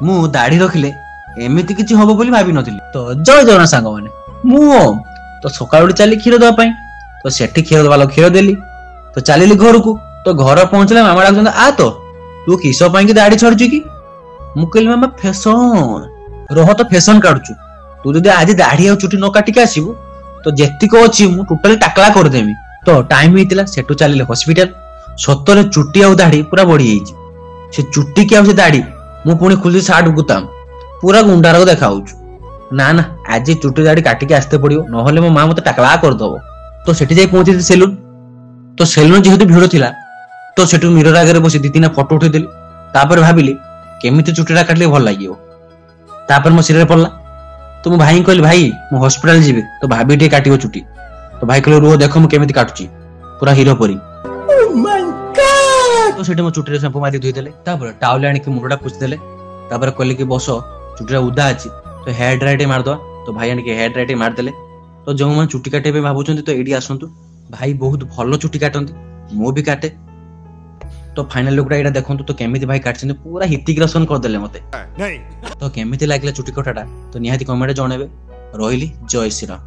ମୁଁ ଦାଢ଼ି ରଖିଲେ ଏମିତି କିଛି ହବ ବୋଲି ଭାବିନଥିଲି। ତ ଜୟ ଜଗନ୍ନାଥ ସାଙ୍ଗମାନେ, ମୁଁ ଓମ୍। ତ ସକାଳୁ ଉଠି ଚାଲି କ୍ଷୀର ଦେବା ପାଇଁ, ତ ସେଠି କ୍ଷୀର ଦେବା କ୍ଷୀର ଦେଲି, ତ ଚାଲିଲି ଘରକୁ। ତ ଘର ପହଞ୍ଚିଲେ ମାମା ଡାକୁଛନ୍ତି, ଆ ତ ତୁ କିସ ପାଇଁ କି ଦାଢ଼ି ଛାଡୁଛୁ କି? ମୁଁ କହିଲି, ମାମା ଫ୍ୟାସନ ରହ, ତ ଫ୍ୟାସନ କାଟୁଛୁ। ତୁ ଯଦି ଆଜି ଦାଢ଼ି ଆଉ ଚୁଟି ନ କାଟିକି ଆସିବୁ, ତ ଯେତିକ ଅଛି ମୁଁ ଟୋଟାଲି ଟାକଲା କରିଦେମି। ତ ଟାଇମ ହେଇଥିଲା, ସେଠୁ ଚାଲିଲେ ହସ୍ପିଟାଲ। ସତରେ ଚୁଟି ଆଉ ଦାଢ଼ି ପୁରା ବଢିଯାଇଛି। ସେ ଚୁଟି କି ଆଉ ସେ ଦାଢ଼ି, ମୁଁ ପୁଣି ଖୋଲି ସାର୍ଟ ଗୁତାମ ପୁରା ଗୁଣ୍ଡାରକ ଦେଖା ହଉଛୁ। ନା ନା, ଆଜି ଚୁଟି ଦାଢ଼ି କାଟିକି ଆସିତେ ପଡିବ, ନହେଲେ ମୋ ମା ମତେ ଟାକଲା କରିଦବ। ତ ସେଠି ଯାଇ ପହଞ୍ଚିଲି ସେଲୁନ। ତ ସେଲୁନ ଯେହେତୁ ଭିଡ ଥିଲା, ତ ସେଠୁ ମିରର ଆଗରେ ବସି 2 3ଟା ଫଟୋ ଉଠେଇଦେଲି। ତାପରେ ଭାବିଲି କେମିତି ଚୁଟିଟା କାଟିଲେ ଭଲ ଲାଗିବ। ତାପରେ ମୋ ଶିରରେ ପଡିଲା। ତ ମୁଁ ଭାଇଙ୍କୁ କହିଲି, ଭାଇ ମୁଁ ହସ୍ପିଟାଲ ଯିବି, ତ ଭାବି ଟିକେ କାଟିବ ଚୁଟି। ତ ଭାଇ କହିଲେ, ରୁହ ଦେଖ ମୁଁ କେମିତି କାଟୁଛି, ପୁରା ହିରୋ ପରି। ତ ସେଠି ମୋ ଚୁଟିରେ ସାମ୍ପୁ ମାରି ଧୋଇଦେଲେ। ତାପରେ ଟାଉଲ ଆଣିକି ମୁଣ୍ଡଟା ପୋଛିଦେଲେ। ତାପରେ କହିଲେ କି ବସ, ଚୁଟିଟା ଉଦା ଅଛି, ତ ହେୟାର ଡ୍ରାଏ ଟିକେ ମାରିଦବା। ତ ଭାଇ ଆଣିକି ହେୟାର ଡ୍ରାଏ ଟିକେ ମାରିଦେଲେ। ତ ଯେଉଁମାନେ ଚୁଟି କାଟିବା ପାଇଁ ଭାବୁଛନ୍ତି, ତ ଏଇଠି ଆସନ୍ତୁ, ଭାଇ ବହୁତ ଭଲ ଚୁଟି କାଟନ୍ତି, ମୁଁ ବି କାଟେ। ତ ଫାଇନାଲ ଲୁକଟା ଏଇଟା ଦେଖନ୍ତୁ, ତ କେମିତି ଭାଇ କାଟିଛନ୍ତି, ପୁରା ହିତିକ ରୋଶନ କରିଦେଲେ ମତେ। ତ କେମିତି ଲାଗିଲା ଚୁଟି କଟାଟା, ତ ନିହାତି କମେଣ୍ଟ ଜଣେଇବେ। ରହିଲି, ଜୟ ଶ୍ରୀରାମ।